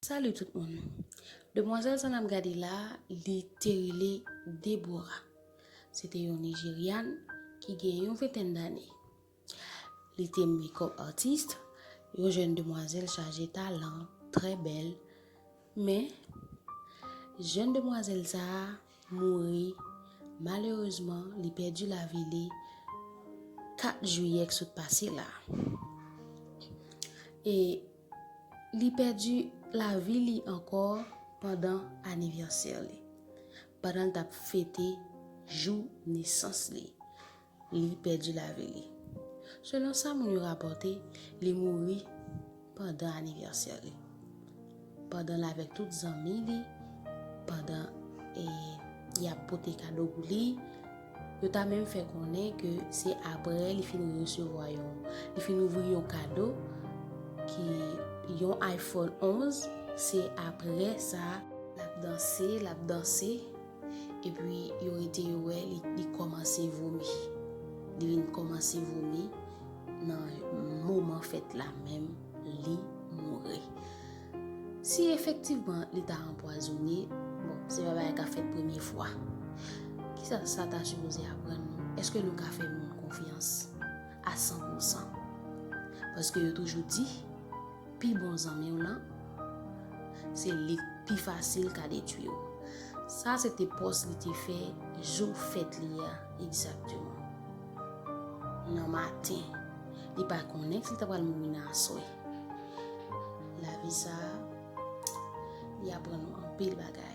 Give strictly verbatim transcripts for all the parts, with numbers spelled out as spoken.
Salut tout moun. Demwazèl sa n ap gade la, li te rele Deborah. Se te yon Nijeryàn ki gen yon ventèn dane. Li te makeup artist, yon jèn demwazèl chaje talan, trè bèl. Men, jèn demwazèl sa a mouri. Malerezman, li pèdi lavi li kat jiyè k sot pase la. E li pèdi lavi li ankò pandan anivèsè li. Pandan l t ap fete jou nesans li, li pèdi lavi li. Selon sa moun yo rapòte, li mouri pandan anivèsè li. Pandan l avèk tout zanmi li, pandan, e, y ap pote kado pou li, yo ta menm fè konnen ke se aprè li fin resevwa yon, li fin ouvri yon kado ki yon iPhone onz, se aprè sa, l ap danse, l ap danse, epi yo rete yo wè li, li kòmanse vomi. Li vin kòmanse vomi nan moman fèt la menm, li mouri. Si efektivman li ta anpwazonnen, bon, se pa bagay k ap fèt premye fwa. Kisa sa ta sipoze aprann nou? Èske nou ka fè moun konfyans a san pou san? Paske yo toujou di, pi bon zanmi w lan, se li k pi fasil ka detwi w. Sa se te pòs li te fè jou fèt li a egzakteman. Nan maten, li pa konnen si l ta pral mouri nan aswè. Lavi sa a, li aprann nou anpil bagay.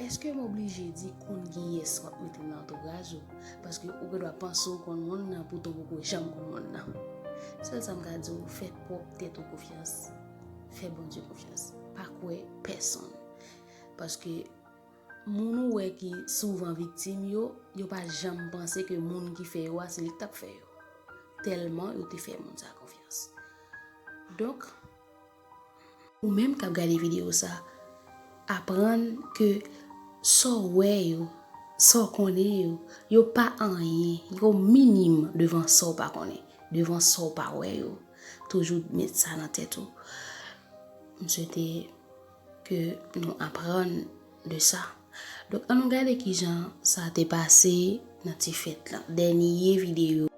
Èske m oblije di konn kiyès w ap mete nan antouraj ou? Paske ou gendwa panse w konn moun nan, poutan w poko janm konn moun nan. Sèl sa m ka di w, fè pwòp tèt ou konfyans. Fè Bondye konfyans. Pa kwè pèsonn. Paske moun ou wè ki souvan viktim yo, yo pa janm panse ke moun ki fè yo a, se li k t ap fè yo. Tèlman yo te fè moun sa konfyans. Donk, ou menm k ap gade videyo sa, aprann ke sa w wè yo, sa w konnen yo, yo pa anyen, yo minim devan sa w pa konnen, devan sa w pa wè yo. Toujou met sa nan tèt ou. M swete ke nou aprann de sa. Donk, ann nou gade kijan sa te pase nan ti fèt lan. Dènye videyo.